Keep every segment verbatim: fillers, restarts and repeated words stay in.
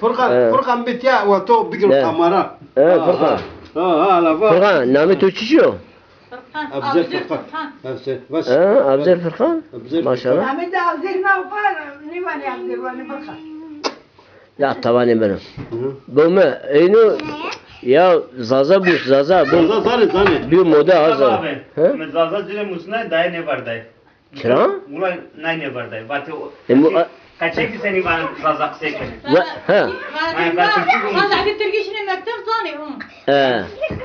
Furkan, He. Furkan bitiya wa to bigir Ne? kamera. He, Ha, Furkan. ha. Ha, ha, la bak. Furkan, namê to çiçî yo? Furkan, Abzer Abzer Furkan. Furkan. Abzer, bas. Ha, Abzer Furkan. Abzer Maşallah. Furkan. Namê de Abzer ma pa, nêvanê Abzer, vanê Furkan. Ya tawanê mi. Hı hı. Bo mi, eyno, ya Zaza bû, Zaza bû. Zaza zanê, zanê. Bîyo moda ha Zaza. Zaza abi, He? mi Zaza ci rê musnay, dayê nêvardayê. Çira? Wulay nay nêvardayê. Vatê o E, mu- qeçekî, qeçekî senî vana Zaza qisey kenê. Ve-, he. Ay, ben Türkçe konuşuyorum. Tirkî şinê mekteb zanê, hı. E.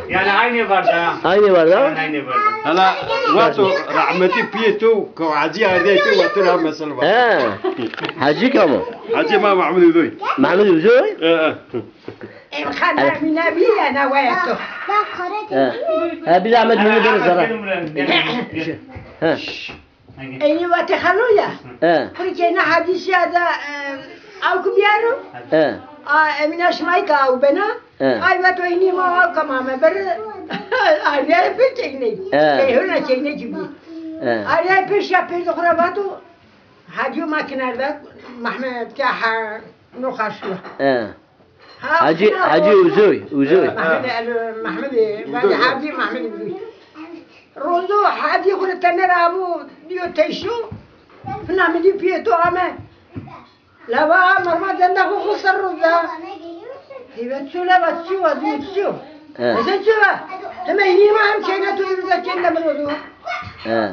Yanî ay nêvarda. Ay nêvarda? Yanî ay nêvarda. Hala vato rahmetî piyê to ke Hacî ardîyay pê, vato ra mesela va. He. Hacî kam o? Hacî ma Mahmud Uzoy. Mahmud Uzoy? E, e. Em xaner mi nebî ya na waya to. He. He, bir zahmet bunu verin sana. He. Eynî vatê xelo ya. He. Xurî keyna hadîsîya de, e, awk biyaro. He. A, Emîna şimayî ke aw bena. He. Ay vato eynî ma awka ma me beri. Arya pê keyney. He. Keyhona keyney kî bî. He. Arya pê şiya pêrdê xo ra vato. Hadîyo ma kinerde Mehmet ke ha no xaşlo. He. Ha, Hacî, ha, Hacî o Uzoy, Uzoy. Mehmedê Elo, Mehmedê, Uzoy, Hacî Mehmedê Uzoy. Rondo Hacî xo rê tene ra amo, dîyo teyşo. Fina mi dî piyê to ame. Lava merma denda xo xo ser ro da. Heyvet ço lava çi wa, dîyo çi yo. He. Eze çi wa. Heme hîrî ma hem keyna to hîrî da keyna mi ro do. He.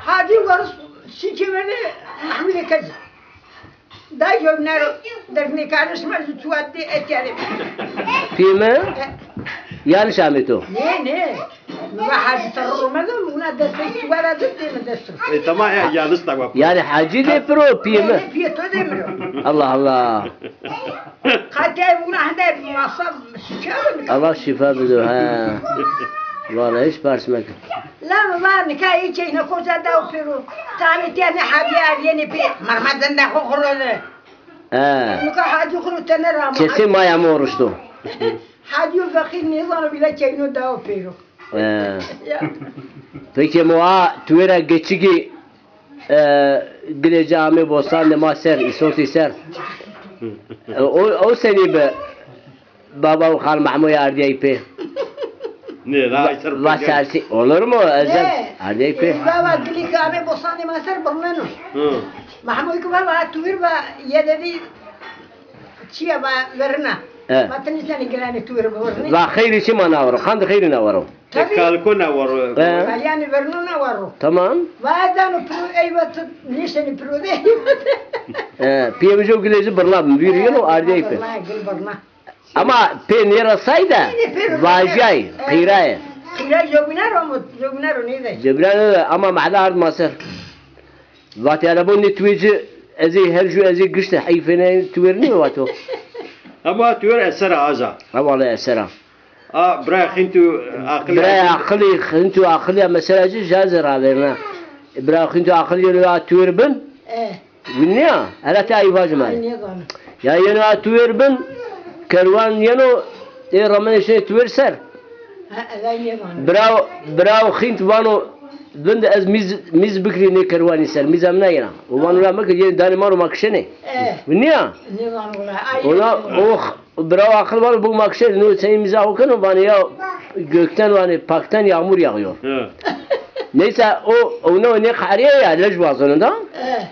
Hadî waris şîkê vernê Mehmudê Kezî. Da yew nero derdnêkarê şima zî çuwa dê etîyarê. Pîyê mi? E. Yanlış amê to. Nê, nê. Mi va Hacî serro medo, mi wina destê çuwa ra di dê mi dest ro. E, tamam ya, yanlış da bak. Yani Hacî dê piro pîyê mi? Nê, pîyê to dê mi ro. Allah Allah. Qatê wina hende masa şîkê mi? Allah şîfa bido, he. Valla hiç pers meke. La mi va nika ê keyna koca daw pêro. Tanê tîya nê Hadî ardîyenê pê. Merma denda xo xo ro de. He. Nika Hadî xo ro tene ra ma. Kesin maya mi oruşto. Hadî yo feqîr nêzano bîle keyno daw pêro. He. Ya. Peki mo a tuwêra geçigî, e, gilê ci amê bostanê ma ser, îsotî ser. E, o, o senî bi? Baba û Xal Mehmoyî ardîyay pê. Nê, la, ay ser va pê. Sersî, olur mu? Ez Ne? Ardîyay pê. E, baba, gilî ke amê bostanê ma ser birneno. Hı. Mehmoyî ke baba, tu vir va, yê dedî çiye va verina. E. Ma ti nîsenî giranê tu vir birnî. Va xeyrî çi ma nawero, qandê xeyrî nawero. Tabii. E, kaliko nawero. E. Kalyanî verno nawero. Tamam. Va ez dano piro, ey va ti nîsenî piro de. E, pîyê mi jo gilê ci birna, mi vîr yeno ardîyay pê. Birna, gil birna. Ama pê nêresay de vajay, qîrayê. Qîra jewbîna ro mu? Jewbîna ro nêde. Jewbîna nêde, ama mehla ard ma ser. Vatê, "Erebo nê tuwê ci, ez ê her ju ez ê gişte heyfêne tuwêr nîyo," vato. Ama tuwêr eser a aja. Ha, wala eser a. A, birayê xînt û aqilî. Birayê aqilî, xînt û aqilî ya mesela ci, ja zî ravêrna. Birayê xînt û aqilî yeno a tuwêr bin. E. Winî ya, hela ti ay vajî ma. Ay nêzano. Ya yeno a tuwêr bin, kerwan yeno, ê ramenê şinê tuwêr ser. Ha, ez ay nêzano. Biraw, biraw xînt vano, vinde ez mîz, mîz bikirî nê kerwanî ser, mîza mi nayena. O vano ra mekir, yenî danê ma ro ma kişenê. E. Winî ya? Nêzano wela. Ay nêzano. Ona o Biraw aqil vano, bo ma kişenê, no senî mîza xo keno, vanê ya gökten, vanê pakten yağmur yağıyor. He. Neyse o, o ne, o nêqehrîye ya, lej wazeno da. He.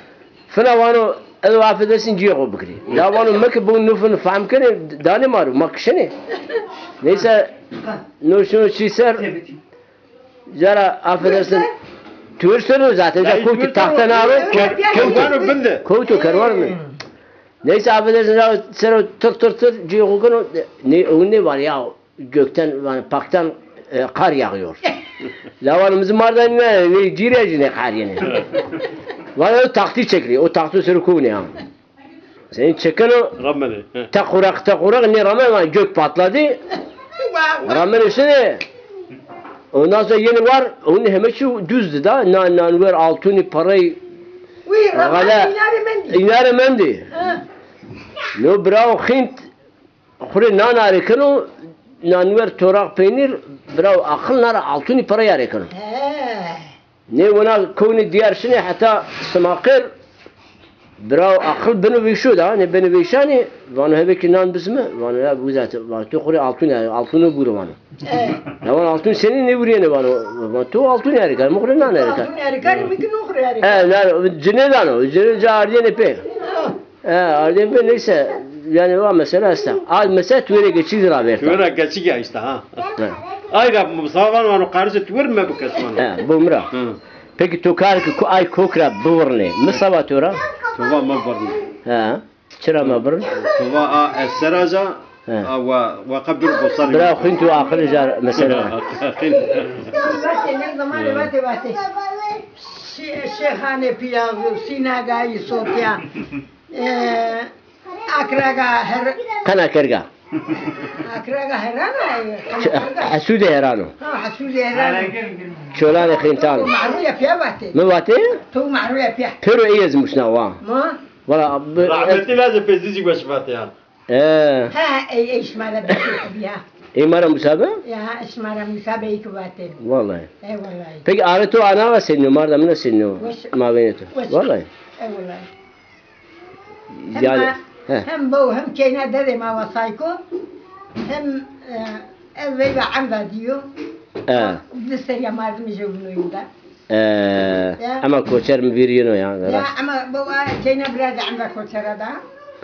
Fina vano, ez affedersin cîyê xo bikirî. Ya vano, meke bo no fin fehm kenê, danê ma ro, ma kişenê. Neyse, no şino şî ser, Cara affedersin. Tuwêr ser o zaten. Ya, kowto tuwêr ser o, taxta naro. Ke-, kewto. Kerwano binde. Kowto kerwano binde. Neyse affedersin, ya ser o tır tır tır cîyê xo keno. Ne, o ne var ya, gökten, yani paktan, e, kar yağıyor. La vano mi zî mar da ne, ne cîrê jî nêqehrîyenê. Vano taxtî çekirî, o taxto ser o kownê ha. Senî çekeno? Ramenê. He. Tequraq, tequraq, nê ramen, lan gök patladı. Ramenê şinê. Ondan sonra yenî war, onun heme çî düzdü da. Nan, nanwer, altuni, parayı. Wî, ramen, gale, înarê mendî. Înarê mendî. He. No birawo xînt, xurê nan arêkeno, nanwer, toraq, peynîr, birawo aqil nara altuni, parayı arêkeno. He. Nê wina kownê diyar şinê heta Simaqêr, Bira aqil beno vêşo da, ne beno vêşanê, vano hebekî nan bizime, vano ya bu zaten, vano tu xo rê altun ya, altun o buro vano. E. Ya vano altun senî nêvurîyêne vano, vano tu altun erê kar, mi xo rê nan erê kar. Altun erê kar, mi ki no xo rê erê kar. E, na, cinê dano, cinê ca ardîyenê pê. Ha. E, ardîyenê pê neyse, yanî va mesela esta. A mesela tu wêrê geçî ra verta. Tu wêra geçî ya işte ha. He. Ay ra Musa vano, vano qarişê tu wêr mebikes vano. He, bo mi ra. Hı. Peki to kar ki ku ay kok ra bivirnê, mi seba to ra? To va mevirnê. He. Çira mevirn? To va a ez sera ca, he, a wa, wa qe bir bostanê. Bira xwîn tu aqilê ca mesela. Vatê, ne zamanê vatê, vatê. Şê-, şêxanê pîya, sînagayî sotiya. E, akraga her- Qena kerga. Akraga herana, e, qena kerga. Hesûdê herano. Ha, hesûdê herano. Çolanê xîntan. Mahrûya pîya vatê. Mi vatê? To mahrûya pîya. Pêro ey ez muşna wa. Ma? Wala, bi- Rahmetli lazê pezî zî weş vatê ya. E. Ha, ey, ey şima ra bir şey ya. Ey ma ra Musa be? Ya, şima ra Musa be ki vatê. Wallahî. E, wallahî. Peki arê to ana va senî yo, marda mina senî yo? Weş. Mabênê to. Weş. Wallahî. E, wallahî. Hem yani, ma, he, hem bo, hem keyna dedê ma wa Sayko, hem, e, ez veyva emda dîyo. E. Di serîya mardimî jewbîno yû da. E, ya. Ema koçer mi vîr yeno ya. Ya, rast. Ema bo, a, keyna bira de emda koçera da.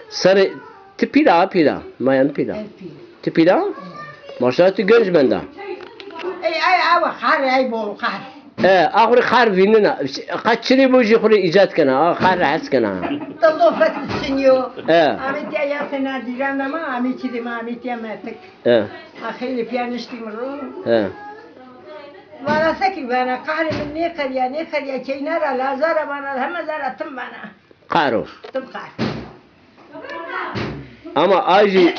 Sarê, ti pîl a, pîl a? Mayan pîl a. Ez pîl. Ti pîl a? E. Maşallah tu genc menda. Ey, ay, awa, qar, ay bol qar. E, a xo rê qar vînena. Qe çirê bo jî xo rê îcat kena. A qar ra hes kena. Ti zofet sinîyo. E. Amê tîya ya sena cîran de ma, amê çi de ma, amê tîya metik. E. A xeylê pîya niştî mi ro. E. Vana se kî vana, qahrê mi nêqerîya, nêqerîya, keyna ra, laza ra vana, heme zara tim vana. Qar o. Tim qar. Ama a jî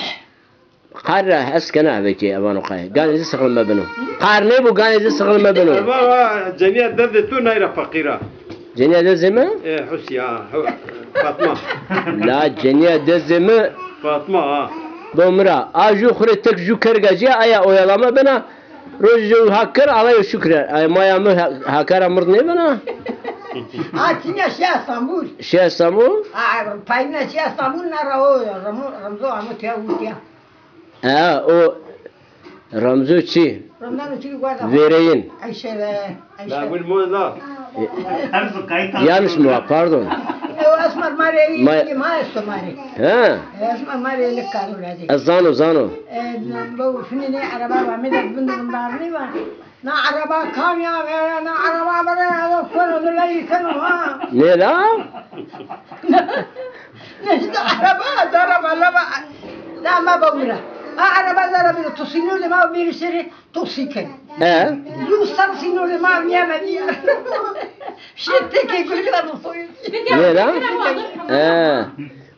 Qar ra hes kena eve kî, e vano qay. Ganê ci sixil mebino. Qar nêbo, ganê ci sixil mebino. Eva, va, cenîya dezê to nay ra feqîr a. Cenîya dezê mi? E, Husî, ha, Hu-, Fatma. La cenîya dezê mi. Fatma, ha. Bo mi ra. A jû xo rê tek jû kerga ci ya, aya oyalame bena. Rojê jû hak kena, Allahî şukir. Ay maya mi ha-, hakara mird nêbena. A, tînya şiya Stenbul. Şiya Stenbul? A, payîna şiya Stenbul na ra o, Remo-, Remzo amo tîya û tîya. Ha, o Remzo çi? Remzo çi guarda? Vêreyîn. Ayşe de, Ayşe. La win mo la. E, yanlış mı var? Pardon. E, o esmer ma rê, ma esto ma rê. Ha. E, esmer ma rê li karo lazê. E, zano, zano. E, bo finê nê araba va, mi de bin de bindarnî va. Na araba kam ya, ya, na araba bere, ya, koro de leyî keno ha. Ne la? Ne işte araba, araba, araba. Na ma bawira. A araba zara bir tosîno de ma bir seri tosî ken. E? Yusuf sîno de ma niyemedi ya. Şirteke gülü var o soyu. Ne la? E.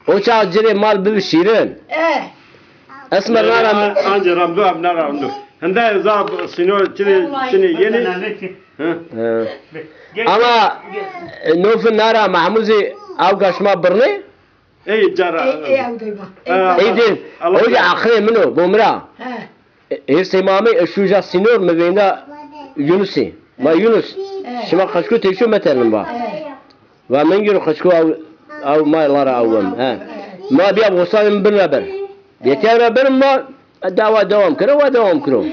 O çax ci rê mal bibi şîrin. E. Esmer nara. Anca Remzo em nara Remzo. Hende za sînor çinê, çinê yenê. Hı. Hı. Ama, e, nofin nara Mahmuzî awka şima birnê? Ey cara. Ey, ey, ew de ma. Ey, ey de. Hoca aqilê min o, bo mi ra. He. E, hêrsê ma amey, e, şû ja sînor, mi vênda Yunusî. Ma Yunus, şima qeçko têşo metelin ba. He. Va mengiro qeçko aw, aw ma lara awem. He. Ma bîya bostanê mi bin ra ber. Yetiya ra ber ma dawa dewam kero, wa dewam kero.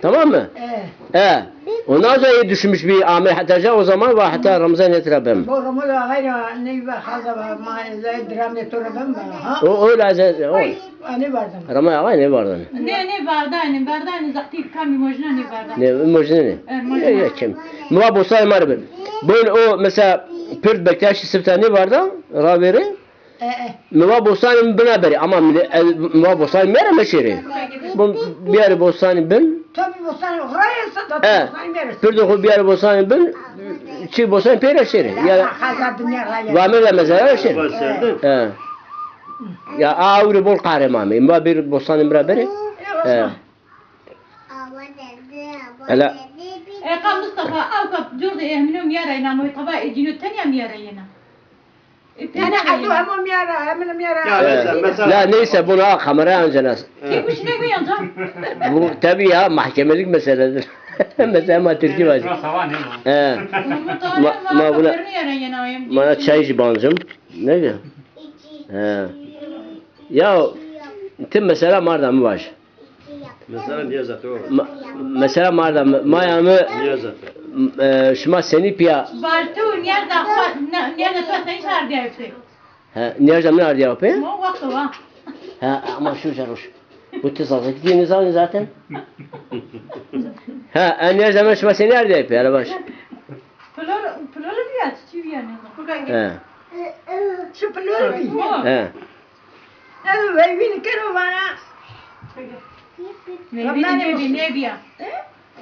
Tamam mı? E. Ondan sonra iyi düşünmüş bir amel. Hatta ca o zaman va hatta Ramazan yetira bem. Bo Ramazan ağay ra ney va haza va ma dramê to ra bem va ha. O, o lazım, o. Ay. A, nêvardanê. Rama awa nêvardanê. Nê, nêvardanê, vardanê zahtî kamî mojna nêvardanê. Nê, mojna nê. E, mojna. Ya, ya, kim? Mi va bostanê ma rê bir. Bun o mesela Pird Bektaşî sifta nêvarda, ravêrê. E, e. Mi va bostanê mi bina berê, ama mi, e, mi va bostanê mi ra meşêrê. Bun biyarê bostanê bin. Tabii bostanê rayê sa da bostanê mi ra. Pirdo xo biyarê bostanê bin, çi bostanê pê ra şêrê. Ya, ya. Haza dinya rayê. Va mi ra mezara şêrê. E. Ya, a ewrê bol qahrê ma amê. Ma bir bostanê mi ra berê. E, Ela. E, qa Mustafa, awka cor de ehmino miyara ina moy qaba ecino tenya miyara yena. E, tenya hatu hemo miyara, hemino miyara. Ya, mesela, mesela. La, neyse, bunu ha, kamera anca nas. Tek kuşuna koy anca. Bu tabii ya, mahkemelik meseledir. Mesela ma Türkiye var. He. Ma, ma buna, ma çay jî bancım. Ne diyor? He. Ya ti mesela ma ra da mi vaj. Mesela nîyazate o. Ma, mesela ma ra da mi, maya mi, nîyazate, e, şima senî pîya? Bartu, nîyazda xo, nîyazda to senî ardîyayo pê? He, nîyazda min ardîyayo pê? Mo wexto wa. He, ama şu caroş. Bu ti Zazakî dîye nêzanî zaten. He, e, nîyazda min şima senî ardîyayo pê, hele baş. Pilor, pilor bîya, çi bîya nêzan. He. Şu pilor bî. He. Ew veyvîn keno vana. Veyvîn nêbî, nêbîya. He?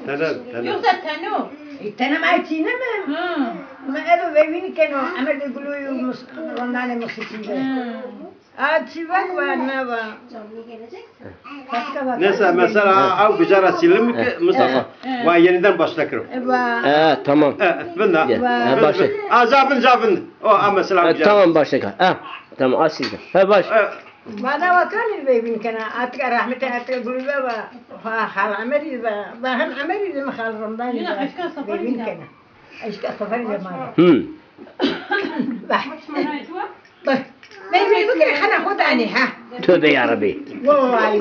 Tene, tene. Yoksa teno. E, tene ma çîne mi? Hı. Ma ev veyvîn keno, emir de gulu mus-, rondanê musîkî de. Hı. A çî vak va, ne va. Başka vak. Neyse, mesela, ha, ew bicara silim ki, Mustafa. He. Va yeniden başla kiro. E, va. E, tamam. E, vinda. Gel. Va. E, başla. A, ca vin, ca vin. O, a, mesela, e, bicara. Tamam, başla. Ha, tamam, a siz de. Ha, baş. E, Vana wa kanî veyvîn kena. Atika rahmetê, atika gulî va, ha, xal Emerî va, va hem Emerî de mi xal Romdanî va. Yine eşka sefar veyvîn kena. Eşka sefar de ma. Hı. Va. Va. Veyvîn bike, hana xo danî, ha. Tövbe ya Rabbi. Vallahi.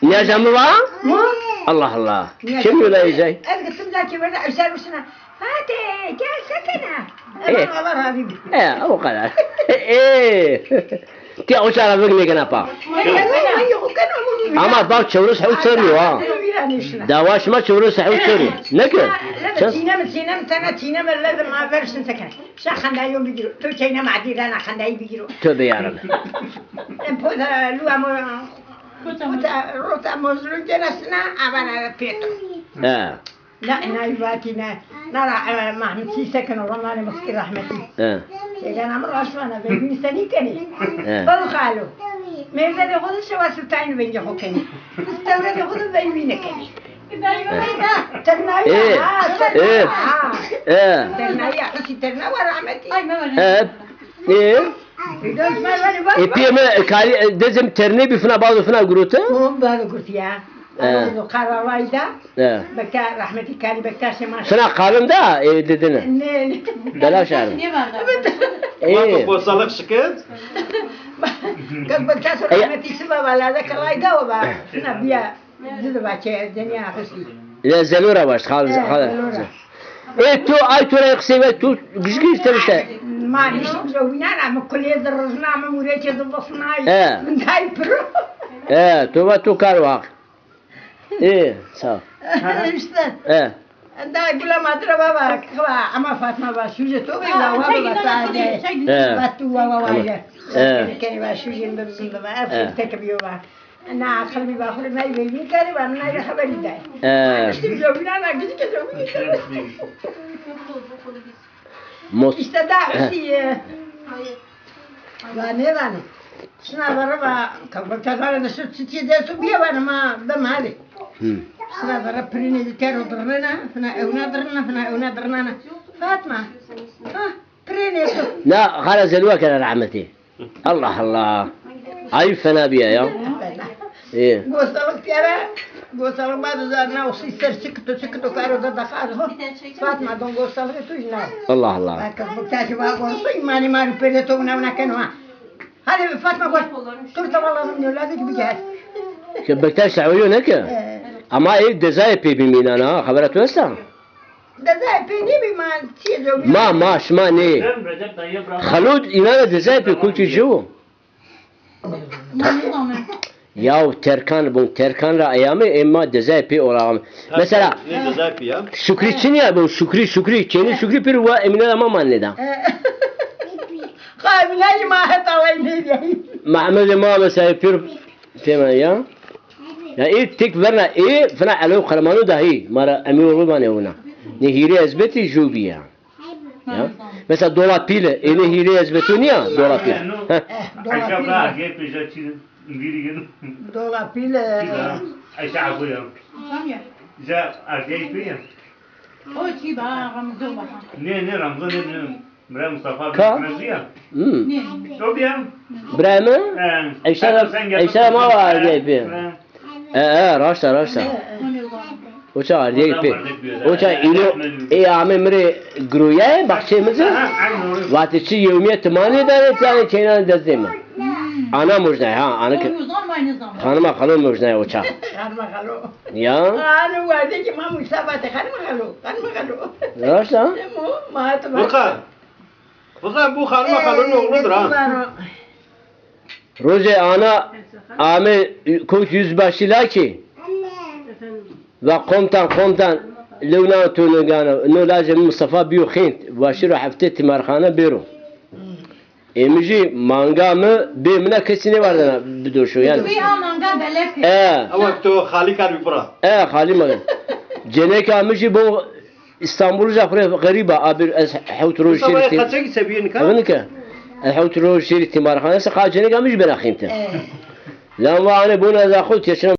Nîyaza mi va? Mu? Allah Allah. Kim yola yiyecek? Ez gittim da ki böyle eşer başına. Hadi gel sekene. E. Aman Allah razı olsun. E, o kadar. E. Ti o çara vik nêkena pa. Ama bak çewres hew çorî ha. Dawa şima çewres hew çorî. Ne ki? Çin? Çîneme, çîneme, tena çîneme, lezim ma versin sekene. Şa xendayon bigiro. Tu çeyneme adîrana xendayî bigiro. Tövbe ya Rabbi. Em poda lu amo, poda rota mozrun gene sina avana pêto. He. Na, na vatî ne. Na ra, e, Mahmutî sekeno, Romanê Muskî rahmetî. He. Seydan ama raşwana ve gülseni kenî. He. Bal xalo. Mevzedê xo de şewa sultanî vengê xo kenî. Mustewredê xo de vengî nekenî. Ternayî, e, ha, e, ha. E. Ternayî, Husî Terna wa rahmetî. E. E. E, pê mi, e, kalî, e, dezim ternê bî fina bado fina gurote? Hom bado gurtiya. E. Alo, Kararayda. E. Bekta, rahmetî Kalî Bektaşê ma. Fina qalin da, e, dedine. Ne, ne. Belaş arın. Ne var da? E. Bak, bostalık şikayet. Kak Bektaş rahmetî siba valada kalayda o ba. Fina biya. Ci de va ke denya Husî. Ya Zelo ra baş, xal, e, xal. Zelo ra. E, tu, ay tu ra qisey ve tu gijgij terişte. Ma nişim zewînana, mi kulê de rizna, mi mûrekê de bifnay. E. Min day piro. E, tu va tu kar waq. E, sağ ol. İşte. E. Enda gula madra baba, kva, ama Fatma va, şuje to ve, va, va, va, va, va, tu, va, va, va, ya. E. Keni va, şuje, va, va, va, va, tek biyo va. Na, aqil bî baxurê nay veyvîn kerê, va mi nay rê xeberî day. E. Îşte zewînana, gidike zewînî kerê. Mos- Îşte da Husî, e, va nêvano. Şina vere va, ka-, ka-, vere de şu çiçî de su bîye vano ma bim hadi. Hı. Şina vere pirînê de kero dirnena, fina ewna dirnena, fina ewna dirnena. Fatma, ha, pirînê tu. Na, xala Zelwa kena rahmetî. Allah Allah. Ayıp fena bir ya. Ê. Gostalık yere, gostalık ma da na o ser çıktı, çıktı karo da da karo. Fatma don gostalık tu ne? Allah Allah. Bak bu taşı var, gostu imani mani perde to una una keno ha. Hadi Fatma gol. Tur tavallarım ne lazım gibi gel. Ke Bektaş Şahoyo ne ki? Ee. Ama ev dezayê pê bimînan ha, xebera tu esta? Dezayê pê nêbî ma çîyê zewbî. Ma, ma, şima nê. Xelûd înan a dezayê pê kulkî ci wo. Yaw terkan bûn, terkan ra eyamê ê ma dezayê pê ola. Mesela, nê dezayê pê ya? Şukrî çin ya bûn, Şukrî, Şukrî, kênî Şukrî pir wa Emîne de ma manê da. Xa Emîne ma heta way nêbîyay. Mehmedê ma mesela pir Tema ya. Ya ê tek verna ê fina Elo Qermanu dahî. Ma ra Emîn Rumanê wina. Ne hîrê ezbetî jû bî ya. Ya. Mesela Dola Pîle, ê ne hîrê ezbetu nîya Dola Pîle. Heh. Dola Pîle. Dola Pîle. Ayşe Abu ya. Ja ergey pî ya. O çî ba Ramazan ba. Ne, ne Ramazan ne, ne. Bira Mustafa Ka? Bira ya. Hmm. Ne. O bîya. Bira mi? He. Eyşe, Eyşe ma var diye bir. He. E, e, raşta, raşta. He, he. Uça ardiyê pê. Uça îno ê ame mi rê giroyayê baxçeyê mi ci. Vatê çi yewmîye ti ma nêdanê, ti yanê çeynan destê mi. Ana mojnay ha, ana ki. Xanima xalo mojnay uça. Xanima xalo. Ya. Ana werdê ki ma muşta vatê xanima xalo, xanima xalo. Raşt ha? Mo ma tu. Furkan. Furkan, bu xanima xalonun oğludur ha. Rojê ana ame kot yüzbaşî lakî. Va komutan, komutan, lewna to nigana, no lajê mi Mustafa bîyo xînt, wa şiro heftê tîmarxane bêro. Ê mi jî manga mi bê mina kesî nêvardena bido şo yanî. Wî ha manga belek. E. Ewa to xalî kar bî bira. E, xalî ma. Ceneka mi jî bo Îstanbul uca xwu rê xerîb a, a bir ez hewt roj şêrî tî-, Mustafa kaçakî sebîye nika? Tabii nika. Ez hewt roj şêrî tîmarxane se, qa ceneka mi jî bena xînte. Lan va anê bona ez a xwu têşina